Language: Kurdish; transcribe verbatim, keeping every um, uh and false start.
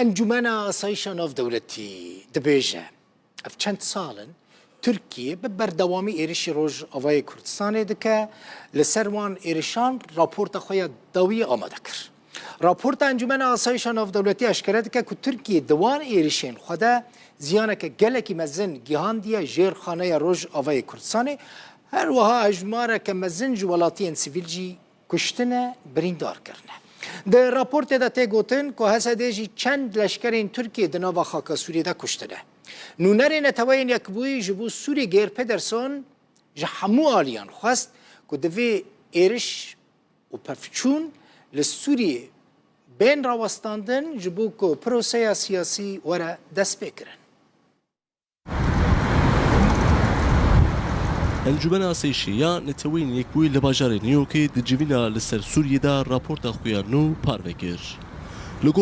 Encûmena Asayîşa Navdewletî dibêje, ev çend sal in Tirkiye bi berdewamî êrişî Rojavayê Kurdistanê dike, li ser wan êrişan raporta xwe ya dawî amade kir. Raporta Encûmena Asayîşa Navdewletî eşkere dike ku Tirkiye di wan êrişên xwe de ziyaneke gelekî mezin gihandiye jêrxaneya Rojavayê Kurdistanê, her wiha hejmareke mezin ji welatiyên sivîl jî kuştine, birîndar kirine. Di raportê de tê gotin ku H S D jî çend leşkerên Tirkiyê di nava xaka Sûriyê de kuştine. Nûnerê Neteweyên Yekbûyî ji bo Sûrî Geir Pedersen ji hemû aliyan xwest ku divê êriş û pevçûn li Sûriyê bên rawestandin ji bo ku proseya siyasî were destpêkirin. Encûmena Asayîşê ya Neteweyên Yekbûyî li bajarê New Yorkê di civîna li ser Sûriyê de raporta xwe ya nû parve kir. Li gor